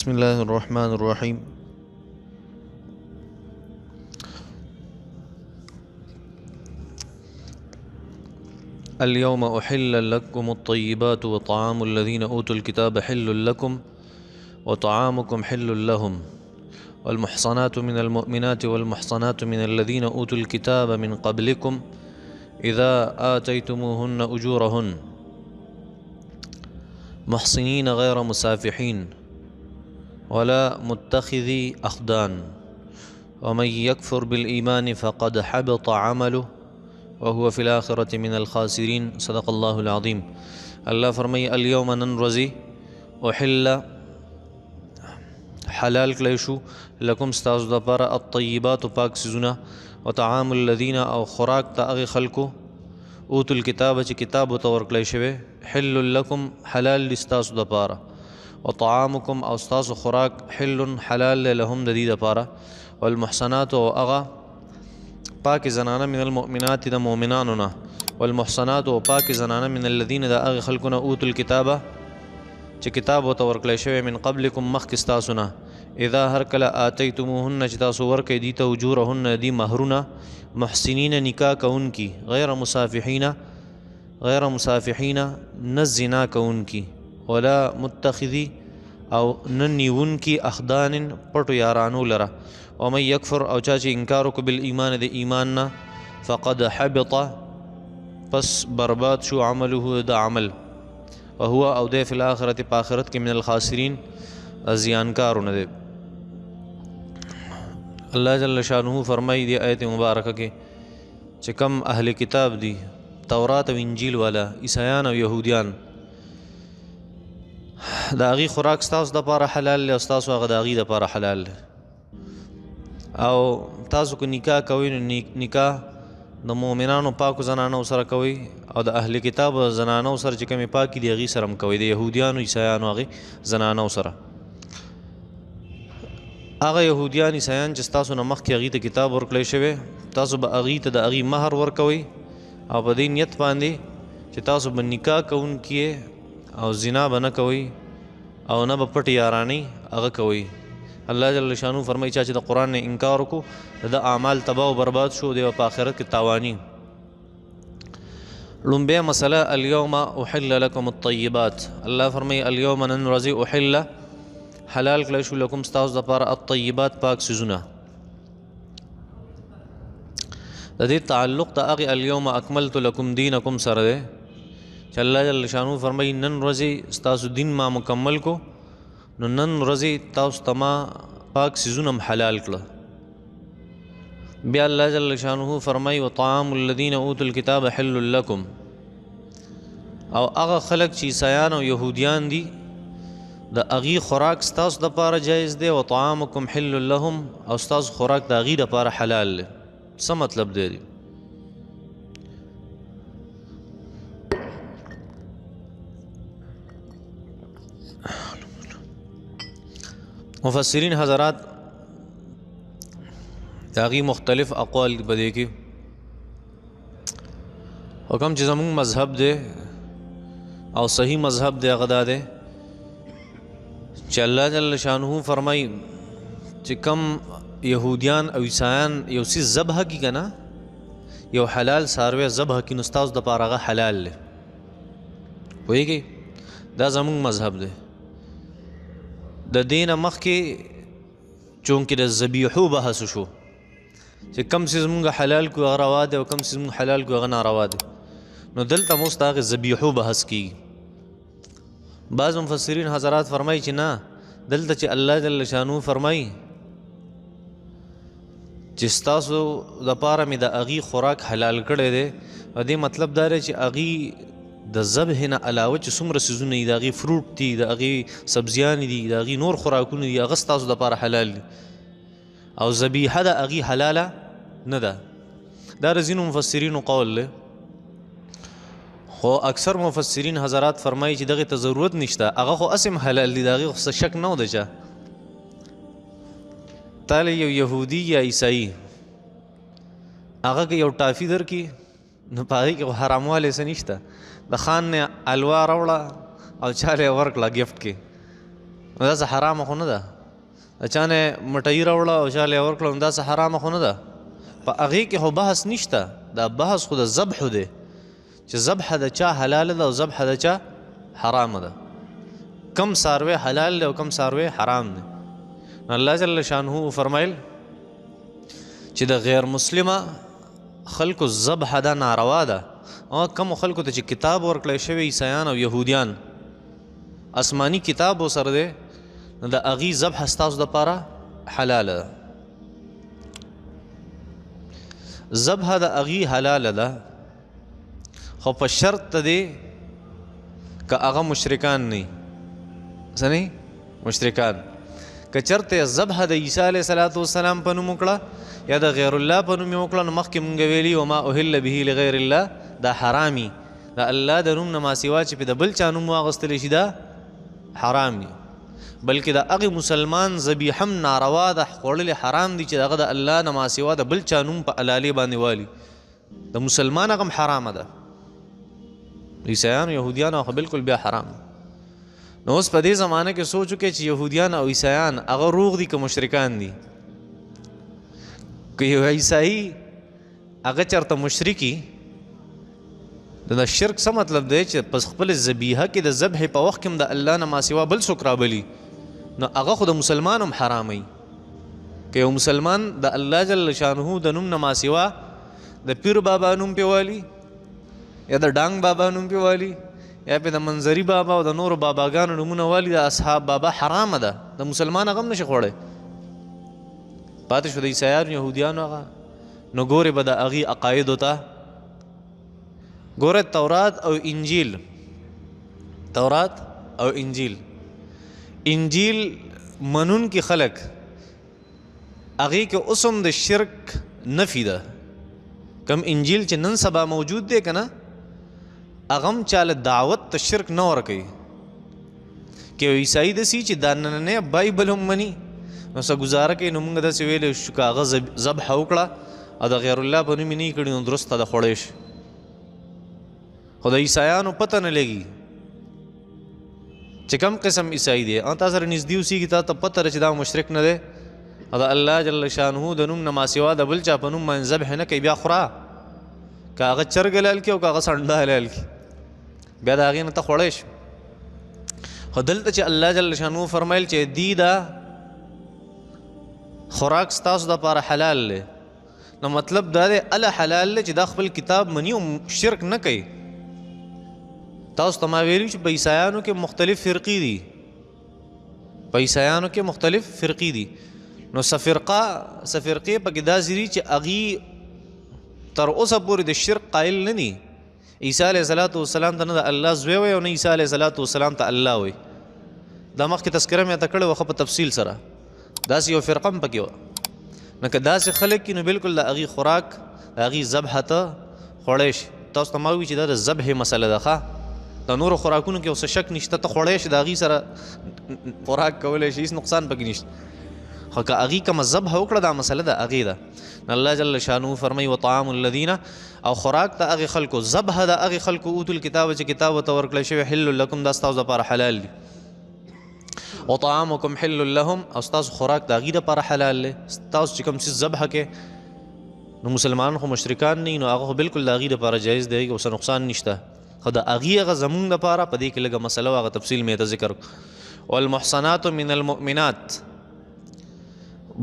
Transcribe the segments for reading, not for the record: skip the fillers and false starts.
بسم الله الرحمن الرحيم. اليوم أحل لكم الطيبات وطعام الذين أوتوا الكتاب حل لكم وطعامكم حل لهم والمحصنات من المؤمنات والمحصنات من الذين أوتوا الكتاب من قبلكم إذا آتيتموهن أجورهن محصنين غير مسافحين ولا متخذي أخدان ومن يكفر بالإيمان فقد حبط عمله وهو في الآخرة من الخاسرين. صدق الله العظيم. الله فرمي اليوم نن ورځې أحل حلال کړی شو لکم ستاسو دپاره الطیبات پاک څیزونه وطعام الذین او خوراک ته هغې خلکو اوتو الکتاب چې کتاب ورته ورکړی شوی حل لکم حلال دي ستاسو دپاره وطعامکم او ستاسو خوراک حل حلال دی لهم د دې دپاره والمحصنات او هغه پاکې زنانه من المؤمنات د مؤمنانو نه والمحصنات او پاکې زنانه من الذین د هغې خلکو نه اوتو الکتابه چې کتاب ورته ورکړی شوی من قبلکم مخکې ستاسو نه اذا هر کله آتیتموهن چې تاسو ورکئ دي ته اجورهن دي مهرونه محسنین نکاح کوونکي غیر مسافحین غیر مسافحین نه زنا کوونکي ولا متخذي او نه نیونکي اخدان پټو یارانو لره ومن یکفر او چا چې انکار وکړو بالایمان د ایمان نه فقد حبط پس برباد شو عمله د عمل وهو او دی فی الآخرة په آخرت کې من الخاسرین زیانکارو نه دی. الله جل شانه فرمایي دی آیت مبارکه کې چې کم اهل کتاب دي تورات او انجیل والا عیسایان او یهودیان د هغې خوراک ستاسو دپاره حلال دی او ستاسو هغه د هغې دپاره حلال دی او تاسو که نکاح کوئ نو نکاح د مؤمنانو پاکو زنانو سره کوئ او د اهل کتاب زنانو سره چې کومې پاکې دي هغې سره هم کوئ د یهودیانو عیسایانو هغې زنانو سره. هغه یهودیان عیسایان چې ستاسو نه مخکې هغې ته کتاب ورکړی شوی تاسو به هغې ته د هغې مهر ورکوئ او په دې نیت باندې چې تاسو به نکاح کوونکي او زنا به نه کوئ او نه به پټې یارانې هغه کوئ. الله جل شانه فرمایي چا چې د قرآن نه انکار وکړو د ده اعمال تباه او برباد شو دی به په آخرت کې تاواني. لومبی مسله اليوم احل لكم الطيبات. الله فرمایي اليوم نن ورځې احل حلال کړی شو لکم ستاسو دپاره الطیبات پاک څیزونه. د دې تعلق د هغې اليوم اکملت لکم دینکم سره دی چې الله جل شانه فرمایي نن ورځې ستاسو دین ما مکمل کو نو نن ورځې تاسو ته ما پاک څیزونه هم حلال کړه. بیا الله جل شانه فرمایي وطعام الذین اوتوا الکتاب حل لکم او هغه خلک چې عیسایان او یهودیان دي د هغې خوراک ستاسو دپاره جایز دی وطعامکم حل لهم او ستاسو خوراک د هغې دپاره حلال دی. څه مطلب دی؟ مفسرین حضرات د هغې مختلف اقوال په دې کې او کوم چې زموږ مذهب دی او صحیح مذهب دی هغه دا دی چې الله جل شانه فرمایي چې کم یهودیان او عیسایان یو څیز ذبح کړي که نه یو حلال څاروی ذبح کړي نو ستاسو دپاره هغه حلال دی. پوهېږئ؟ دا زموږ مذهب دی. د دې نه مخکې چونکې د ذبیحو بحث شو چې کم څیز مونږ حلال کړو هغه روا دی او کم څیز مونږ حلال کړو هغه ناروا دی نو دلته هم اوس د هغې ذبیحو بحث کېږي. بعض مفسرین حضرات فرمایي چې نه دلته چې الله جل شانه فرمایي چې ستاسو دپاره مې د هغې خوراک حلال کړی دی او دې مطلب دا دی چې هغې د ذبح نه علاوه چې څومره څیزونه دي د هغې فروټ دي د هغې سبزیانې دي د هغې نور خوراکونه دي هغه ستاسو دپاره حلال دي او ذبیحه د هغې حلاله نه ده. دا د ځینو مفسرینو قول دی خو اکثر مفسرین حضرات فرمایي چې دغې ته ضرورت نشته هغه خو هسې هم حلال دي د هغې خو څه شک نه و د چا. تاله یو یهودي یا عیسایي هغه که یو ټافي درکړي نو په هغې کې خو حراموالی څه نشته. د خان نه الوا راوړه او چاله یې ورکړه ګفټ کې نو دا څه حرامه خو نه ده. د چا نه مټۍ راوړه او چا له یې ورکړه، نو دا څه حرامه خو نه ده. په هغې کې خو بحث نشته، دا بحث خو د ذبح دی چې ذبح د چا حلاله ده او ذبح د چا حرامه ده، کم څاروی حلال دی او کم څاروی حرام دی. نو الله جل شانه وفرمایل چې د غیر مسلمه خلکو ذبح ده ناروا ده، او کم خلکو ته چې کتاب ورکړی شوی عیسایان او یهودیان آسماني کتاب ورسره دی، نو د هغې ذبح ستاسو دپاره حلاله ده. ذبح د هغې حلاله ده خو په شرط دی که هغه مشرکان نه وي. څه نه مشرکان؟ که چېرته ذبح د عیسی علیه الصلاة والسلام په نوم وکړه یا د غیر الله په نوم یې وکړه، نو مخکې مونږ ویلي وما اهل به لغیر الله، دا حرامي، د الله د نوم نه ماسوا چې په د بل چا نوم واغستلی شي دا حرام دي. بلکې د هغې مسلمان ذبیحه هم ناروا ده، خوړلې حرام دي چې هغه د الله نه ماسوا د بل چا نوم په الالې باندې والي، د مسلمان هغه هم حرامه ده. عیسایانو یهودیانو خو بالکل بیا حرام. نو اوس په دې زمانه کې سوچ وکړئ چې یهودیان او عیسایان هغه روغ دي که مشرکان دي؟ که یو عیسایي هغه چېرته مشرکي، د شرک څه مطلب دی چې په خپل ذبیحه کې د ذبح په وخت کې هم د الله نه ماسوا بل څوک رابلي، نو هغه خو د مسلمان هم حراموي. که یو مسلمان د الله جل شانه د نوم نه ماسوا د پیر بابا نوم پې والي یا د ډانګ بابا نوم پې والي یا پې د منظري بابا او د نورو باباګانو نومونه والي، د اصحاب بابا حرامه ده، د مسلمان هغه هم نشي خوړی. پاتې شو د عیسایانو یهودیانو هغه، نو ګورې به د هغې عقایدو ته. ګوره تورات او انجیل، تورات او انجیل، انجیل منونکي خلک هغې کې اوس هم د شرک نفي ده. کم انجیل چې نن سبا موجود دی که نه، هغه هم چا له دعوت ته شرک نه ورکوي. که یو عیسایي داسې چې دا نننی بایبل هم مني نو څه ګزاره کوي، نو موږ داسې ویلی شو که هغه ذبح وکړه او د غیر الله په نوم یې نه یي کړي نو درسته ده، خوړی شي. خو د عیسایانو پته نه لګي چې کم قسم عیسایي دی. تا سره نږدې اوسېږي، تا ته پته ده چې دا مشرک نه دی او د الله جل شانه د نوم نه ماسوا د بل چا په نوم باندې ذبح نه کوي، بیا خوره، که هغه چرګ حلال کړي او که هغه سنډه حلال کړي، بیا د هغې نه ته خوړی شي. خو دلته چې الله جل شانه فرمایل چې دی دا خوراک ستاسو دپاره حلال دی، نو مطلب دا دی اله حلال دی چې دا خپل کتاب مني او شرک نه کوي. تاسو ته ما ویلي چې په عیسایانو کې مختلف فرقې دي، په عیسایانو کې مختلف فرقې دي. نو څه فرقې پکې داسې دي چې هغې تر اوسه پورې د شرک قایل نه دي. عیسی علیه الصلاة والسلام ته نه د الله زوی وایي او نه عیسی علیه الصلاة والسلام ته الله وایي. دا مخکې تذکره مې ورته کړې وه ښه په تفصیل سره. داسې یو فرقه هم پکې وه. نو که داسې خلک کي نو بالکل د هغې خوراک د هغې ذبح ته خوړی شي. تاسو ته ما وویل چې دا د ذبحې مسله ده، ښه د نورو خوراکونو کې اوس شک نشته، ته خوړی شي، د هغې سره خوراک کولی شي، هېڅ نقصان پکې نشته. خو که هغې کومه ذبح وکړه دا مسله د هغې ده. نو الله جل شانه فرمایي وطعام الذین، او خوراک د هغې خلکو، ذبح د هغې خلکو اوتو الکتاب چې کتاب ورته ورکړی شوی، حل لکم، دا ستاسو دپاره حلال دي. وطعامکم حل لهم، او ستاسو خوراک د هغې دپاره حلال دی. ستاسو چې کوم څیز ذبح کې، نو مسلمانان خو مشرکان نه، نو هغه خو بالکل د هغې دپاره جایز دی، اوس نقصان نشته. خو د هغې هغه زمونږ دپاره په دې کې لږه مسله وه، هغه تفصیل مې ته ذکر. والمحصنات من المؤمنات،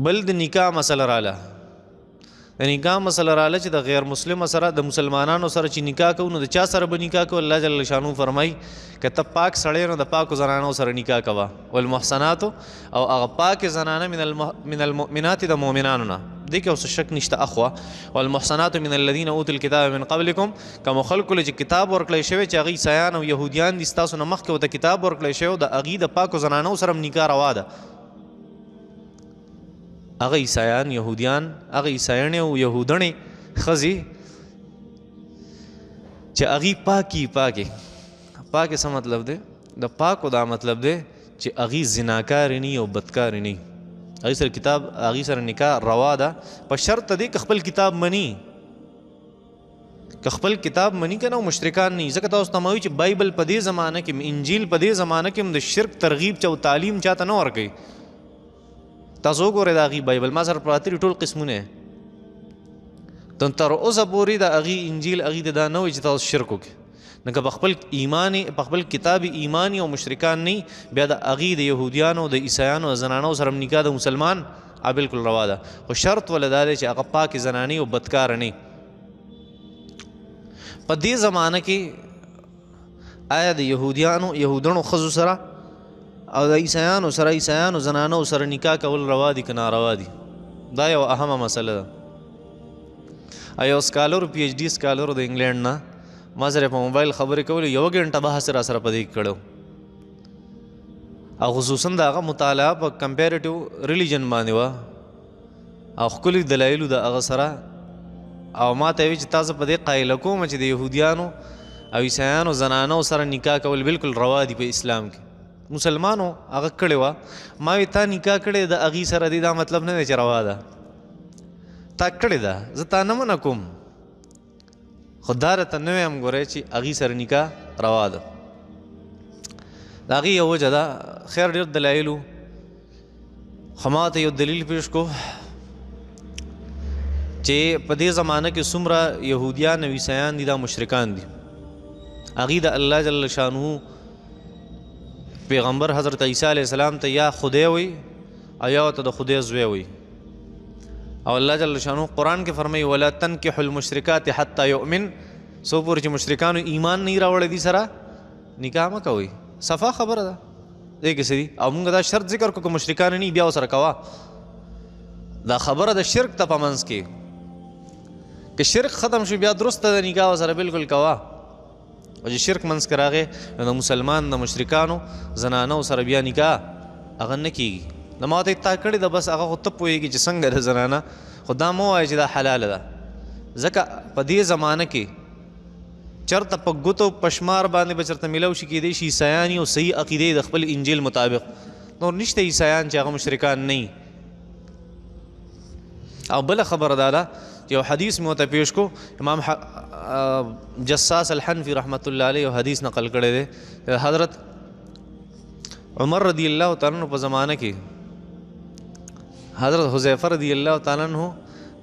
بل د نکاح مسله راله. د نکاح مسله راله چې د غیر مسلم سره د مسلمانانو سره چې نکاح کوو نو د چا سره به نکاح کوو؟ الله جل شانه فرمایي که ته پاک سړی نو د پاکو زنانو سره نکاح کوه. والمحصنات، او هغه پاکې زنانه من المؤمنات د مؤمنانو نه، دې کې اوس شک نشته. اخوه والمحصنات من الذين اوتوا الكتاب من قبلكم، کومو خلکو له چې کتاب ورکړی شوی چې هغه عیسایان او یهودیان دي، ستاسو نه مخکې ورته کتاب ورکړی شوی، د هغې د پاکو زنانو سره هم نکاح روا ده. هغه عیسایان یهودیان، هغه عیسایانې او یهودڼې ښځې چې هغې پاکي، پاکې پاکې څه مطلب دی؟ د پاکو دا مطلب دی چې هغې زناکارې نه او بدکارې نه، هغې سره کتاب، هغې سره نکاح روا ده په شرط دی که خپل کتاب مني. که خپل کتاب مني که نه مشرکان نه، ځکه تاسو ته ما وایي چې بایبل په دې زمانه کې، انجیل په دې زمانه کې هم د شرک ترغیب چا او تعلیم چاته نه ورکوي. تاسو وګورئ د هغې بایبل ما سره پراته دي ټول قسمونه، تر اوسه پورې د هغې انجیل هغې ته دا نه وایي چې تاسو شرک وکړئ. نو که په خپل ایمان، په خپل کتاب ایماني او مشرکان نه، بیا د هغې د یهودیانو د عیسایانو زنانو سره هم نکاح د مسلمان بالکل روا ده، خو شرط وله دا دی چې هغه پاکې زنانې او بدکاره نه. په دې زمانه کې آیا د یهودیانو یهودڼو ښځو سره او د عیسایانو سره عیسایانو زنانو سره نکاح کول روا دي که ناروا دي؟ دا یوه اهمه مسله ده. یو scholar، PhD scholar د انګلینډ نه ما سره په موبایل خبرې کولې، یوه ګنټه بحث را سره په دې کې کړی او خصوصا د هغه مطالعه په کمپیریټیو ریلیجن باندې وه او ښکلي دلایلو د هغه سره. او ما ته یې وی چې تاسو په دې قایله کوم چې د یهودیانو او عیسایانو زنانو سره نکاح کول بالکل روا دي په اسلام کې. مسلمانو هغه کړې وه، ما وی تا نکاح کړې د هغې سره دی، دا مطلب نه دی چې روا ده، تا کړې ده، زه تا نه منع کوم، خو دا راته نه وایم ګورئ چې هغې سره نکاح روا ده. د هغې یو وجه ده، خیر ډېر دلایل وو، خو ما ته یو دلیل پیش کو چې په دې زمانه کې څومره یهودیان او عیسایان دي دا مشرکان دي. هغوی د الله جل شانه پیغمبر حضرت عیسی علیه السلام ته یا خدای وایي او یا ورته د خدای زوی وایي. او الله جل شانه قرآن کې فرمایي ولا تنکحوا المشرکات حتی یؤمن، څو پورې چې مشرکانو ایمان نه راوړی دي سره نکاح مه کوئ. صفا خبره ده، دې کې څه دي؟ او موږ دا شرط ذکر کړو که مشرکان نه بیا ورسره کوه. دا خبره د شرک ته په منځ کې، که شرک ختم شو بیا درسته د نکاح ورسره بالکل کوه، او چې شرک منځ کې راغی نو د مسلمان د مشرکانو زنانو سره بیا نکاح هغه نه کېږي. نو ما ته تا کړې ده، بس هغه خو ته پوهېږي چې څنګه ده زنانه، خو دا مه وایه چې دا حلاله ده، ځکه په دې زمانه کې چرته په ګوتو په شمار باندې به چرته میلاو شي، کېدای شي عیسایان او صحیح عقیدې د خپل انجیل مطابق، نور نشته عیسایان چې هغه مشرکان نه. او بله خبره دا ده چې یو حدیث مې ورته پیش کو، امام جصاص الحنفي رحمت الله علیه یو حدیث نقل کړی دی، حضرت عمر رضی الله تعالی عنہ په زمانه کې حضرت حذیفه رضی الله تعالی عنہ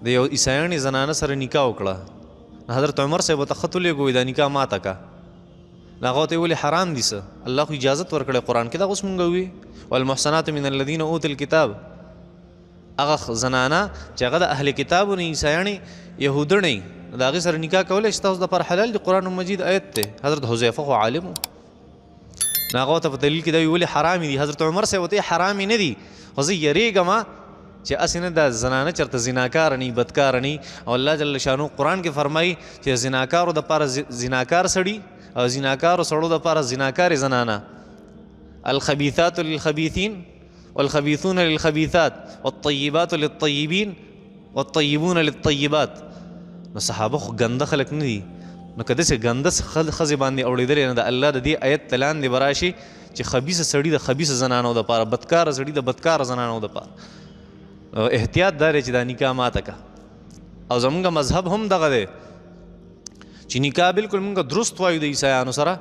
د یو عیسایانې زنانه سره نکاح وکړه. حضرت عمر صاحب ورته خط ولیږو، دا نکاح ماته که. هغه ورته ویلي حرام دي څه، الله خو اجازت ورکړی قرآن کې، دا اوس مونږ ووي والمحصنات من الذین اوتوا الکتاب، هغه زنانه چې هغه د اهل کتابو نه عیسایانې یهودڼې د هغې سره نکاح کولی شي، تاسو دپاره حلال دي، قرآن مجید آیت دی. حضرت حذیفه خو عالم و، نو هغه ورته په دلیل کې دا وي ولې حرامې دي؟ حضرت عمر صاحب ورته حرامې نه دي، خو زه یریږم چې هسې نه دا زنانه چېرته زناکاره نه وي، بدکاره نه وي. او الله جل شانه قرآن کې فرمایي چې زناکارو دپاره زناکار سړي او زناکارو سړو دپاره زناکارې زنانه، الخبیثات للخبیثین والخبيثون للخبيثات والطيبات للطيبين والطيبون للطيبات. نو صحابه خو ګنده خلک نه دي، نو که داسې ګنده ښځې باندې اوړېدلې نو د الله د دې آیت ته لاندې به راشي چې خبیثه سړي د خبیثه زنانو دپاره، بدکاره سړي د بدکاره زنانو دپاره. احتیاط دا دی چې دا نکاح ماته که. او زمونږ مذهب هم دغه دی چې نکاح بالکل مونږ درست وایو د عیسایانو سره،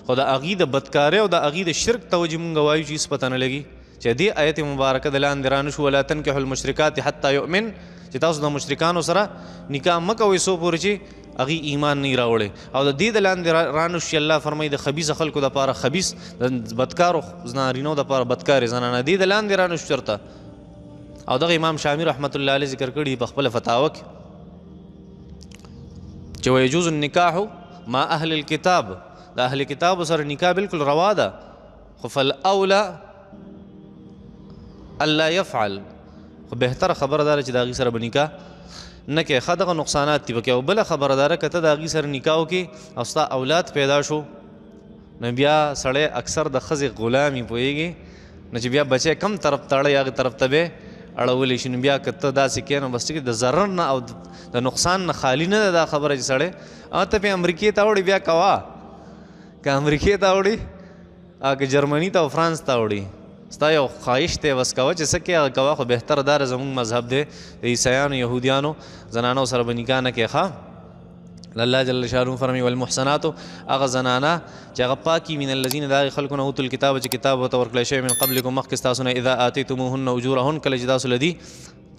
خو د هغوی د بدکارۍ او د هغوی د شرک ته وجې مونږ وایو چې هېڅ پته نه لګي چې دې آیت مبارکه د لاندې رانه شو ولا تنکحوا المشرکات حتی یؤمن، چې تاسو د مشرکانو سره نکاح مه کوئ څو پورې چې هغوی ایمان نه راوړی. او د دې د لاندې رانه شو چې الله فرمایي د خبیث خلکو دپاره خبیث، د بدکارو نارینو دپاره بدکارې زنانه، دې د لاندې رانه شو چېرته. او دغه امام شامی رحمت الله علیه ذکر کړي په خپله فتاوه کې چې ویجوز النکاح مع اهل الکتاب، د اهل کتابو سره نکاح بالکل روا ده، خو فالاولی الا يفعل، خو بهتره خبره دا ده چې د هغې سره به نکاح نه کوې، ښه دغه نقصانات دي پکې. او بله خبره دا ده که ته د هغې سره نکاح وکړې او ستا اولاد پیدا شو، نو بیا سړی اکثر د ښځې غلام وي، پوهېږې، نو چې بیا بچی کم طرف ته اړوي هغې طرف ته به اړولی شي. نو بیا که ته داسې کوې نو بس ټیک د ضرر نه او د نقصان نه خالي نه ده دا خبره چې سړی ته پې امریکې ته اوړي بیا کوه، که امریکې ته اوړي او که جرمني ته او فرانس ته اوړي، ستا یو خواهش دی بس کوه چې څه کوې هغه کوه، خو بهتره دا ده زموږ مذهب دی د عیسایانو یهودیانو زنانو سره به نکاح نه کوې. ښه الله جل شانه فرمي والمحصنات هغه زنانه چې هغه پاکي من الذين د هغې خلکو نه اوتو الکتاب چې کتاب ورته ورکړی شوی من قبلکم مخکې ستاسو نه اذا آتیتموهن اجورهن کله چې تاسو له دي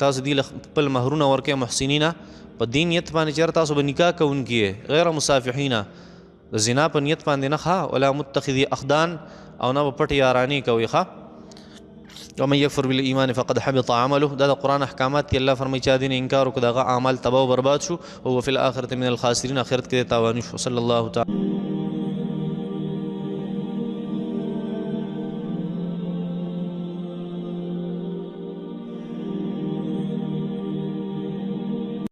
تاسو دي له خپل مهرونه ورکوئ محسنینه په دې نیت باندې چې تاسو به نکاح کوونکي غیر مصافحینه د زنا په نیت باندې نه ښه ولا متخذي اخدان او نه به پټې یارانې کوئ ښه. ومن یکفر بالایمان فقد حبط عمله. دا د قرآن احکامات دي. الله فرمایي چا دین انکار وکړ د هغه اعمال تباه او برباد شو او هو فی الاخرة من الخاسرین، آخرت کې تاواني شو. صلی الله تعالی